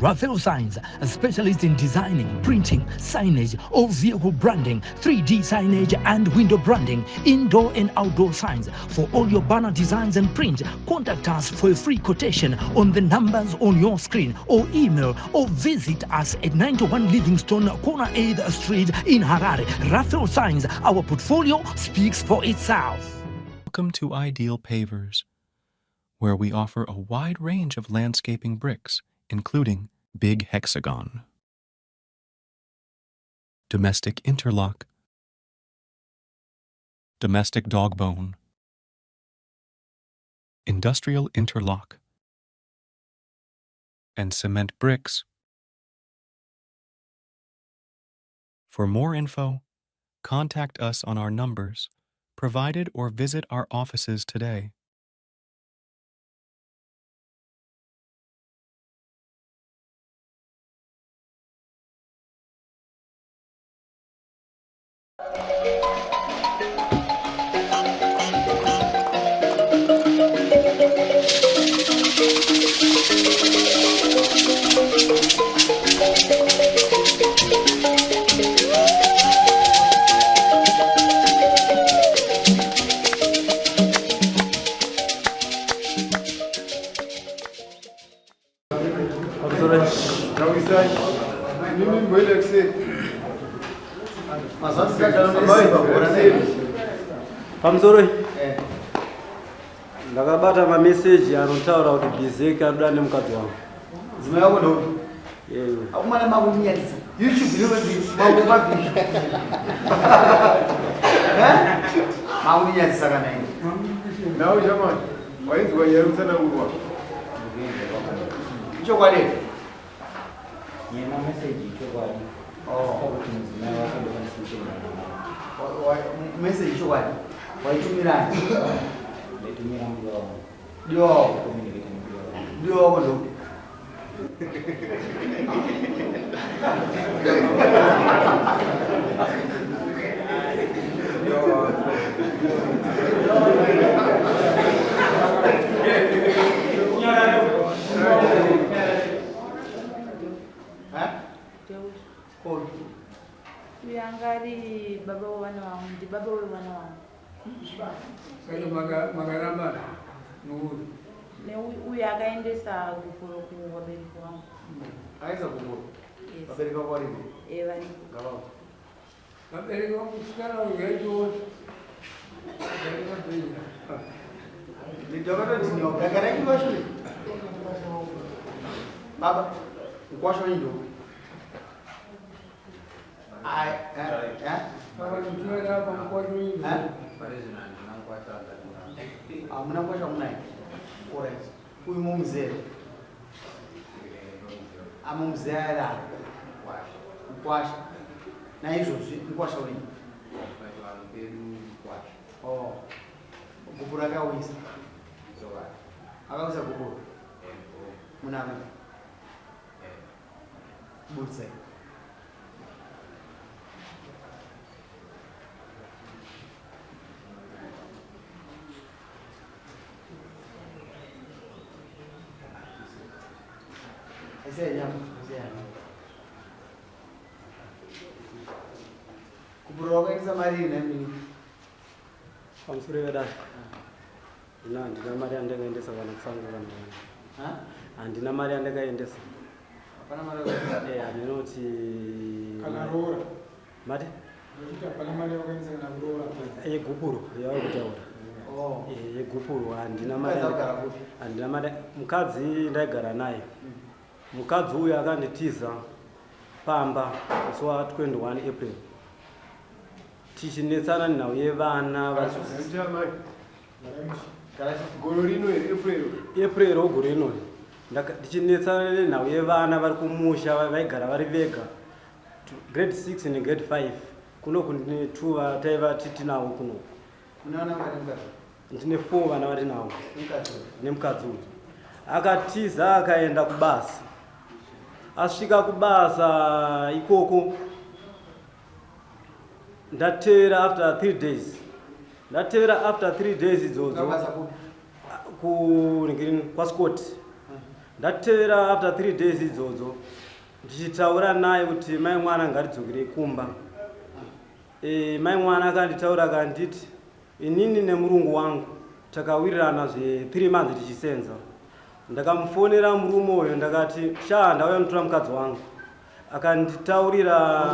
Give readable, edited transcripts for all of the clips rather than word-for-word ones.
Raphael Signs, a specialist in designing, printing, signage, all vehicle branding, 3D signage and window branding, indoor and outdoor signs. For all your banner designs and print, contact us for a free quotation on the numbers on your screen or email or visit us at 91 Livingstone, corner 8th Street in Harare. Raphael Signs, our portfolio speaks for itself. Welcome to Ideal Pavers, where we offer a wide range of landscaping bricks, including Big Hexagon, Domestic Interlock, Domestic Dogbone, Industrial Interlock, and Cement Bricks. For more info, contact us on our numbers provided or visit our offices today. Pamusoro ndakabata mameseji anotaura kuti Bizeki anoda nemukadzi wangu. Dzimai wako ndoupi? Akomana makundinyadzisa. YouTube inomakumabhishu. Makundinyadzisa kana ini. Nawo shamani, wainzwa nyaya kutsanangurwa. Ichokwadi. Yema message ichokwadi. Oh. Kuti mudzimai wake ndokwanisa Message ichokwadi. Waitumirani? Ndaitumira mudiwa wangu. Diwa wako. Communicate nemudiwa wangu. Diwa wako ndoupi? Uyu anga ari baba wevana vangu, ndibaba wevana vangu. Saka makarambana nouyu? Neuyu akaendesa gupuro kuvabereki vangu. Akaisa gupuro? Yes. Vabereki vako varipo? Eh, varipo. Ngavauye. Vabereki vangu kusikana uyu yaitoona. Ndakatodhiniwa gagarai kumashure. Baba, mukwasha wenyu ndoupi? Ai, eh, eh? Hamuna mukwasha munaye? Alright. Uyu mumuzere? Amumuzere mukwasha. Naizvozvi mukwasha wenyu? Oh. Gupuro akawisa. Akawisa gupuro. Muname. Butsai. Gupuro wakaisa mari ina mini? Pamusoro vedare. Ina handina mari yandakaendesa kana kusango kana Ha? Handina mari yandakaendesa. Hapana mari yakaendesa. Eh, handina kuti Kana roora. Mati? Ndokuti hapana mari yakaendesa kana kuroora. Yegupuro yauri kutaura. Oh. Eh, yegupuro handina mari. Mukadzi akugara kupi? Handina mari. Mukadzi ndaigara naye. Mukadzi uyu akanditiza pamba musi wa 21 April. Tichinetsana nhau yevana Gore rino here April? April wegore rino. Ndichinetsana nenhau yevana vari kumusha vaigara vari vega. Grade 6 negrade 5. Kuno kune 2 vataiva titinawo kuno. Mune vana vangani mukadzi? Ndine 4 vana vatinawo. Nemukadzi uyu? Nemukadzi uyu. Akatiza akaenda kubasa. Asvika kubasa ikoko ndatevera after 3 days. Ndatevera after 3 days idzodzo. Kubasa kupi? Ku kwaScott. Ndatevera after 3 days idzodzo ndichitaura naye kuti mai mwana ngatidzokere kumba. Mai mwana akanditaura akanditi inini nemurungu wangu takawirirana zve 3 months tichisenza. Ndakamufonera murume uyo ndakati shaa ndauya notora mukadzi wangu. Akanditaurira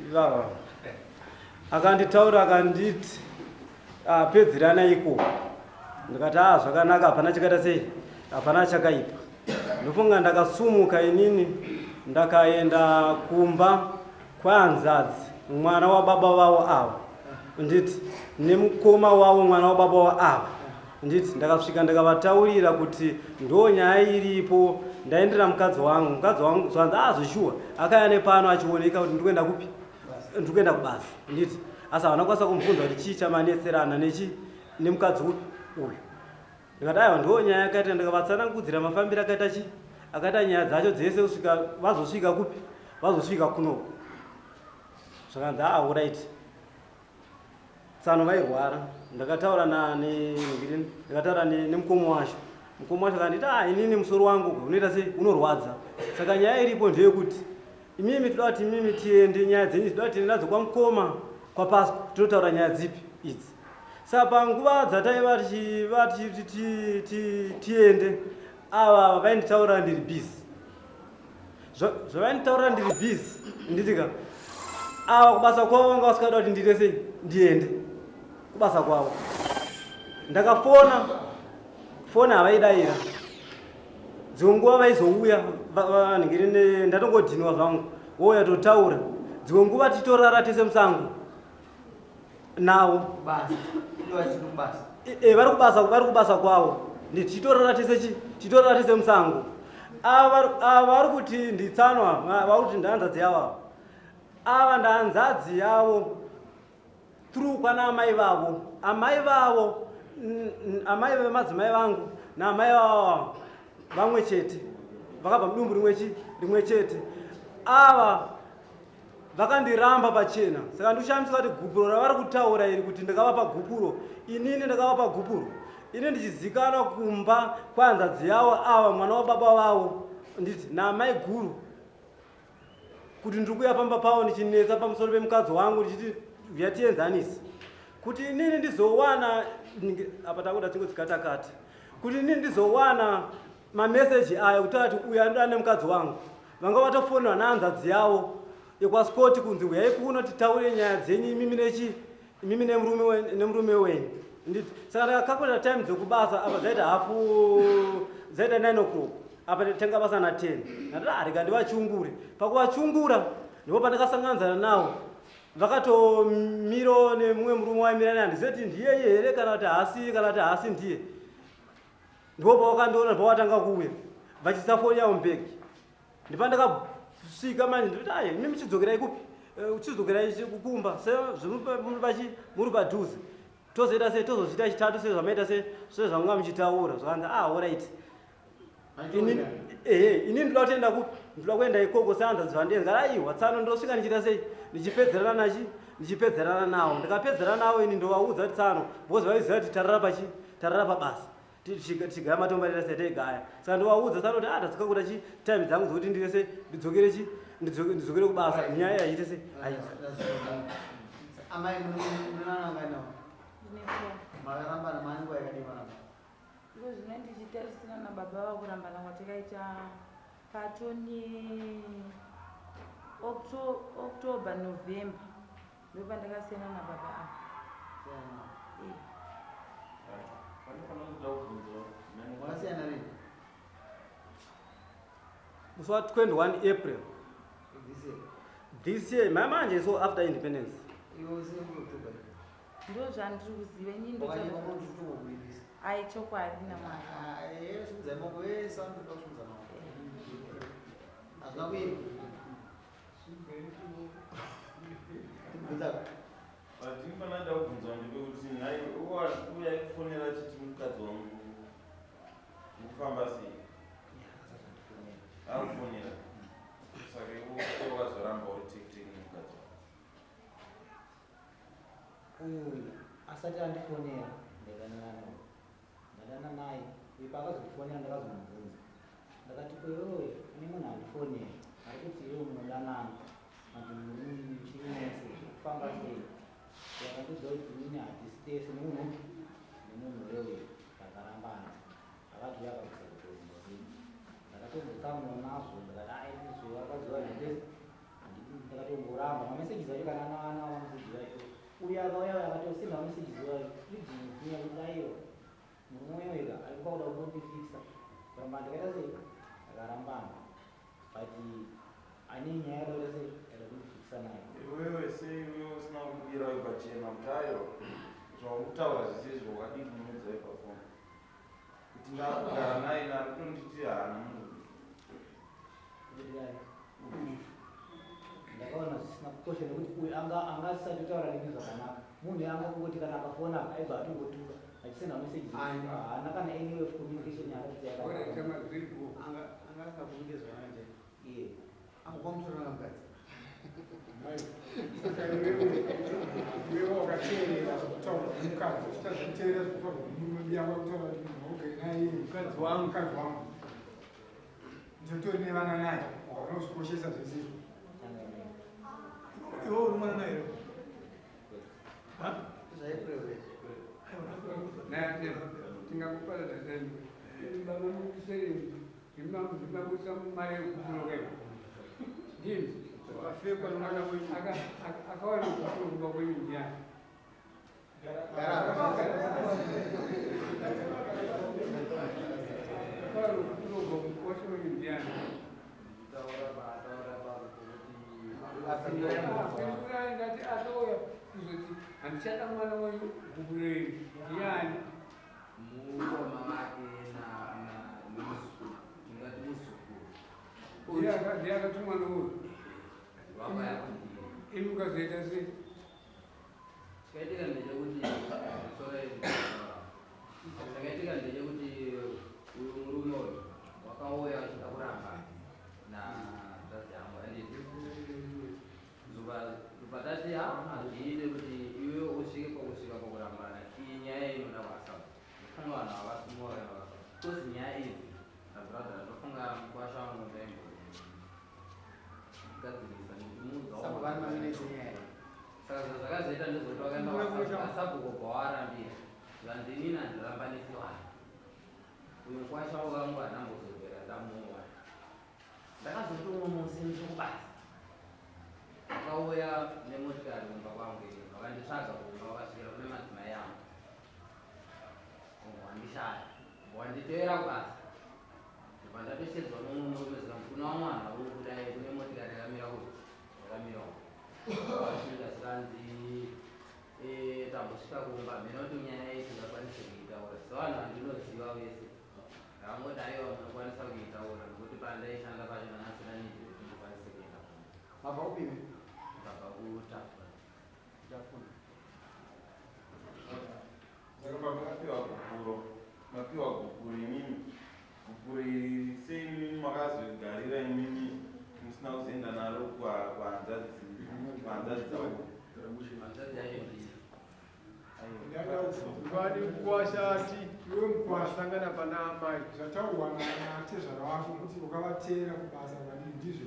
ivava. Akanditaura akanditi pedzerana iko. Ndikati zvakanaka, hapana chakaita sei, hapana chakaipa. Ndofunga ndakasumuka inini ndakaenda kumba kwahanzadzi mwana wababa vavo ava, nditi nemukoma wavo mwana wababa wavo ava, nditi ndakasvika ndakavataurira kuti ndo nyaya iripo, ndaendera mukadzi wangu. Mukadzi wangu zvanzi zveshuwa akauya nepano achioneka kuti ndikuenda kupi, ndikuenda kubasa, nditi asi havana kukwanisa kumubvunza kuti chii chamanetserana nechi nemukadzi upi uyu. Ndikati aiwa ndo nyaya yakaita, ndikavatsanangudzira mafambiro akaita chi akaita nyaya dzacho dzese kusvika vazosvika kupi, vazosvika kuno. Zvakanzi alright. Tsano vairwara, ndakataura ndakataura nemukoma wacho. Mukoma wacho akanditi inini musoro wangu unoita sei, unorwadza. Saka nyaya iripo ndeyekuti imimi toda kuti imimi tiende nyaya dzenyu toda kuti tiende nadzo kwamukoma kwaPasco, tinotaura nyaya dzipi idzi. Saka panguva dzataiva tichiva tiende, ava vainditaura ndiri busy. Zvavainditaura ndiri busy nditika ava kubasa kwavo vanga vasingada kuti ndiite sei, ndiende kubasa kwavo. Ndakafona foni havaidaira, dzimwe nguva vaizouya ndatongodhinwa zvangu wouya totaura, dzimwe nguva titorara tese musango navo vari kubasa, vari kubasa kwavo, ndichitorara tese tichitorara tese musango. Ava vari kuti nditsanwa, vari kuti ndahanzadzi yavo, ava ndahanzadzi yavo through kwana amai vavo, amai vavo, amai vemadzimai vangu naamai vavo vamwe chete, vakabva mudumbu rimwe chete. Ava vakandiramba pachena. Saka ndikushamisika kuti gupuro ravari kutaura iri kuti ndakavapa gupuro, inini ndakavapa gupuro ini ndichizikanwa kumba kwahanzadzi yavo ava mwana wababa vavo, nditi naamai guru, kuti ndiri kuuya pamba pavo ndichinetsa pamusoro pemukadzi wangu ndichiti uyatienzanise kuti inini ndizowana apa takuda tingodzikatakati kuti inini ndizowana mameseji aya kutaura kuti uyu anoda nemukadzi wangu. Vanga vatofonerwa nahanzadzi yavo yekwaScott kunzi uyai kuno titaure nyaya dzenyu imimi nechi imimi nemurume wenyu. Nditi saka ndakakakurira time dzekubasa apa dzaita hafu dzaita 9 o'clock apa tanga basa na 10. Ndati rega ndivachungure. Pakuvachungura ndipo pandakasanganzana navo vakatomiro nemumwe murume waimira naye, handizivi kuti ndiyeye here kana kuti haasi, kana kuti haasi ndiye. Ndipo pavakandiona pawatanga kuuya vachisa foni yavo mubhegi. Ndipo ndakasvika manje ndikuti ayi imi muchidzokerai kupi? Uchidzokerai kumba muri padhuze. Tozoita sei, tozozviita chitatu sezvamaita sezvamanga muchitaura. Zvakanzi alright. Ini ndinoda kutoenda kupi? Ndinoda kuenda ikoko sehanzadzi vandenzi. Aiwa tsano ndosvika ndichiita sei? Ndichipedzerana nachi? Ndichipedzerana nawo. Ndikapedzerana nawo ini ndovaudza kuti tsano, because vaiziva kuti tarara pachi? Tarara pabasa. Tichigaya matombo ataita sei taigaya. Saka ndovaudza tsano kuti ndadzoka kuita chi time dzangu dzokuti ndiite sei? Ndidzokere chi? Ndidzokere kubasa. Nyaya yaite sei? Aita. Amai munonana ngani nawo? Makarambana mani nguva yakadii maramba? Iko zvino ndichitarisana nababa vavo kurambana kwatakaita patoni October, November ndopandakasiyana nababa ava. Wakasiyana rini? Musi wa 21 April This year. This year, manje so after independence. Iwe usiri October. Ndo zvandiri kuziva inini Wakanyeba ndotaura. kuti utokuibisa. Ai chokwadi naMwari. Sumudza maoko ese anotoda kusumudza maoko. Hazvina kuipa. Bvunza. Pandinofanira da kubvunzwa ndepekuti nhai uya kufonera achiti mukadzi wangu ukufamba sei? Akufonera. Saka iwe wakazoramba uri tekiteki nemukadzi wako. Uyu asati andifonera ndadanana naye. Ndadana naye. Uyu paakazondifonera ndakazomubvunza. Ndakati ko iwewe une munhu andifonera ari kuti iwewe munodanana manje muchiri mese kufamba sei? Akandiudza kuti inini hatisi tese nemunhu nemunhu wewe takarambana. Akati uya akabvisa kutoziva sei. Ndakatombotsamwa nazvo ndakati ai zvewarwadziwa zvese ndakatomboramba mameseji acho kana anawana mameseji acho uyu akauya akatosenda mameseji acho ijiniya kuti aiwa murume wega arikupa kuda kunondifikisa kuramba ndakaita sei ndakarambana but ane nyaya yakaita sei yaida kundifikisa nayo. Iwewe sei iwewe usina kubira pachena kuti aiwa zvaukutaura zvese izvo wakadii kumuudza pafoni kuti ndakugara naye narikutonditi haana munhu? Ndakaona zvisina kukosha nekuti uyu anga asati kutaura neni zvakanaka. Munhu anga kungoti kana akafona aibva atongotuka achisenda meseji, haana kana any way of communication yaakati. Anga asingafunge zvakanaka. Iye. Angokwamusoro namukadzi. Saka iwewe wakateerera zvokutaura kwemukadzi, uchitazoteerera zvokutaura kwemurume yako kutaura kuti munhu waugere naye mukadzi wangu. Mukadzi wangu ndinotori nevana naye, wakanozvikoshesa zvese izvo. Iwe uri mwana naye here? Tingakuparadza baba mukuseri ndimabudisa mari yekupuro kai ndini. Wakafekwa nomwana wenyu. Akawana kupuro kumba kwenyu ndiani? Akawana kupuro kwashe wenyu ndiani? Taura paataura papo pokuti Pindurai, ndati akauya kuzoti handichada mwana wenyu gupurei ndiani? Mukoma wake nemuzukuru, tingati muzukuru. Ndiye akati mwana uyu Wakauya kundii. Imi ukazoita sei? Chakaitika ndechekuti, sorry, chakaitika ndechekuti uyu murume uyu wakauya achida kuramba nahanzvadzi yangu, anditi zuva tati hazviite kuti iwe usvike pakusvika pakurambana, iyi nyaya inoda kwasabhuku. Ndofunga vanhu havasimuka kana kwasabhuku kozi nyaya idzi nabrother, ndofunga mukwasha wangu ndaimbogadzirisa ndichimuudzawo. Saka vari maminetsi nyaya. Saka zviro zvakazoita ndezvekuti vakaenda kwasabhuku kwawarambira, zvanzi inini handirambanisi vanhu. Uyu mukwasha wangu handambozobvera ndamuona. Ndakazoti umwe musi ndiri kubasa, vakauya nemotikari kumba kwangu iyo, vakanditsvaga kumba, vakasvikira kune madzimai angu, wandishaya, wanditeera kubasa. Ndobva ndatoshedzwa nomumwe murume, zikanzi kuna vamwe vanhu vari kudai kune motikari yakamira kuti yakamira uko. Vasvika zikanzi tambosvika kumba mhena kuti nyaya iyi tingakwanise kuitaura sevanhu vandinoziva vese. Ndakangoti aiwa, munokwanisa kuitaura nekuti pandaishanda pacho ndanga need kuti ndikwanise kuenda kumba. Mabva kupiwe? Ndabva kuTafuna. Tafuna. Saka pamakapiwa gupuro, mapiwa gupuro imimi, gupuro iri sei imimi makazogarira imimi musina kuzoenda naro kuhanzadzi dzavo? Hanzvadzi yacho ndii? Kwani mukwasha ati Iwe mukwasha wasangana pana amai. Zvataurwa natezvara wako kuti ukavateera kubasa vadii, ndizvo?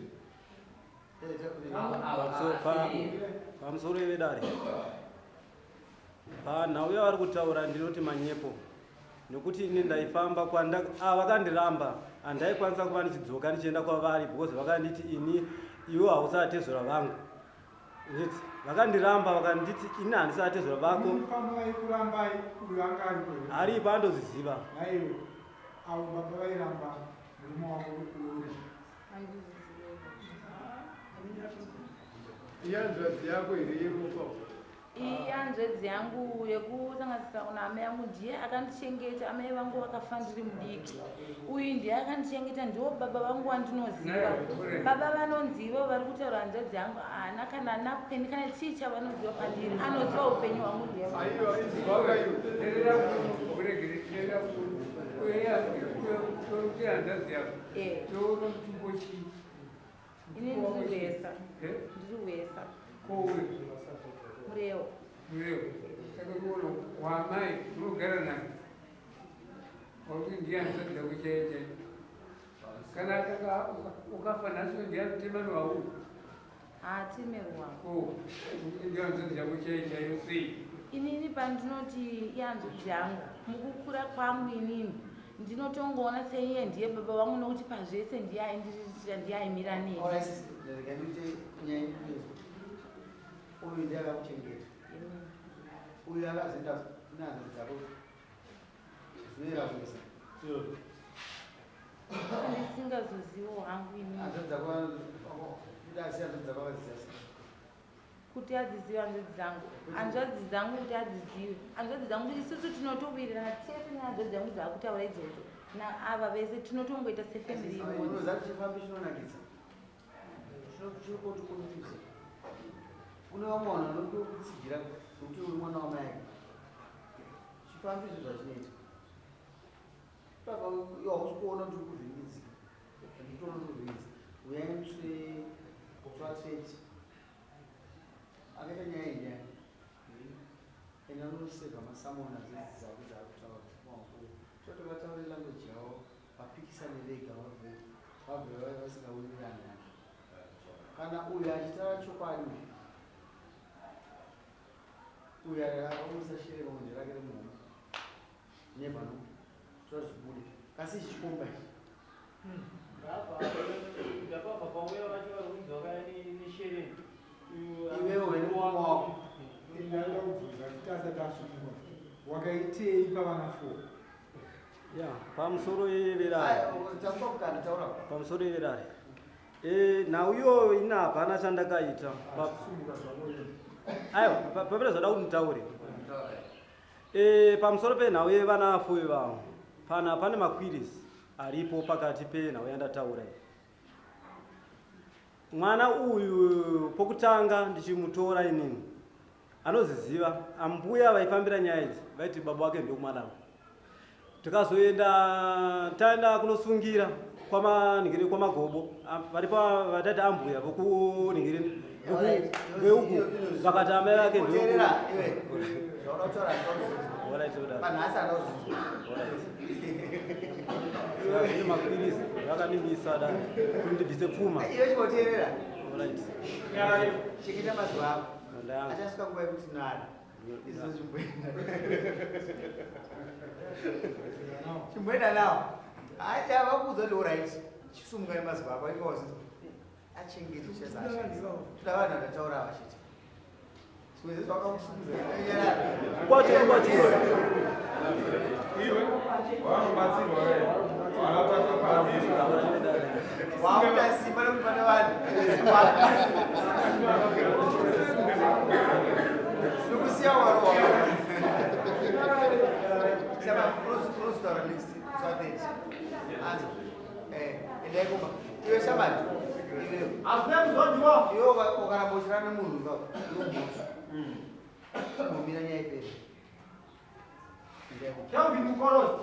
Pamusoro vedare, panhau yavari kutaura ndinoti manyepo, nekuti ini ndaifamba kwanda vakandiramba, handaikwanisa kuva ndichidzoka ndichienda kwavari because vakanditi ini iwe hausatezvara vangu. Nditi vakandiramba, vakanditi ini handisatezvara vako. Pamba vaikurambai uyu anga aripo here? Aripo, andozviziva. Naiwe avo baba vairamba murume wako uri? Ihanzvadzi yako here yeropa? Iyi hanzvadzi yangu yekusanganisira kuna amai yangu, ndiye akandichengeta. Amai vangu vakafa ndiri mudiki, uyu ndiye akandichengeta, ndiwo baba vangu wandinoziva. Baba vanonzi ivo vari kutaura hanzvadzi yangu haana kana napeni kana chii chavanoziva pandiri. Anoziva upenyu hwangu ndiye. Aiwa, izwaka iwe. Hanzvadzi yako toona mutumbo chii? Ini ndiri wesa, ndiri wesa. Kouyo? Murewo. Murewo. Saka kuona wamai unogara naye? Wakuti ndiye hanzvadzi yako chaiyo chaiyo. Kana ukafa nhasi ndiye anotema rwawo. Haateme rwangu. Oh, ndiye hanzvadzi yako chaiyo chaiyo sei? Inini pandinoti ihanzvadzi yangu, mukukura kwangu inini ndinotongoona seiye ndiye baba vangu nokuti pazvese ndiye aindiriritira ndiye aimira neni. Alright, rega ndiite nyaya inezvo. Uyu ndiye akakuchengeta. Uyu akazoenda kune hanzvadzi dzako zvinoera kuisa. Ndisingazozivo hangu inini. Hanzvadzi dzako kuti asi hanzvadzi dzako akadziziva sei? Kuti adzizive hanzvadzi dzangu, hanzvadzi dzangu kuti adzizive hanzvadzi dzangu, isusu tinotowirirana tese nehanzvadzi dzangu dzaakutaura idzodzo naava vese tinotongoita sefamily imwe. Unoziva kuti chifambi chinonakidza. Chiri confuse. Kune vamwe vanhu vanotokutsigira kuti uri mwana wamai ake. Chifambi izvo zvachinoita. Baba, iwe hausi kuona kuti uri kuvhiringidzika. Nditoona kuti uri kuvhiringidzika. Uyai muswe twatsveti. Akaita nyaya iyi ndiani? Enda unoseva masamona dzedzi dzako dzaakutaura kumakuru. Toti vataure language yavo vapikisane vega vabve vabve vasingawirirani nazvo. Kana uyu achitaura chokwadi uyu. Uyu akamuisa shere bonde rake remuhomwe. Never know. Toda zvibude. Kasi ichi chikomba ichi. Ndapabva pauya vacho vari kunzi vakauya neshereni. Iwewe nemurume wako. Ndinoda kubvunza kuti asati asungwa wakaitei pavana four? Ya, pamusoro yeverare. Takupa mukana taura. Pamusoro yeverare. Eh, nhau iyoyo ini hapana chandakaita. Aiwa, papera zvada kuti nditaure. Eh, pamusoro penhau yevana four ivavo. Pana pane maqueries aripo pakati penhau yandataura iyi. Mwana uyu pokutanga ndichimutora inini anoziziva ambuya vaifambira nyaya idzi vaiti baba wake ndokumalawi tikazoenda taenda kunosungira kwamaningiri kwamagobo varipo vatati ambuya vokuningiri veuku vakati amai vake Teerera iwe. Zvauri kutaura zvauri. Panhasi anozvinzwa. Zvine mapirizi vakandimisa da kuti ndibvise pfuma. Iwe chimboteerera. Chengeta mazuva ako. Achasvika nguva yekuti nara. Izvo chimboenda. Chimboenda nawo. Hayi vakuudza kuti alright. Chisumuka nemazuva ako inga wazinzwa. Achengete chese achengete. Toda vanhu vakataura vachiti. Zvimwe zvese vakakusumudza. Kwacho kwacho. Iwe wakubatsirwa wewe. Wakuda simba rekuti pane vanhu. Nekusiya warowa. Saka unozotaura next zvatheti. Anzi. Eh, endai kumba. Iwe shamani. Iwe. Hazvina kuzondiwa. Iwe ukaramba uchirana nemunhu ka. Iwe mhosva. Unomira nyaya ipere. Endai kumba. Kelvin Mukorosi.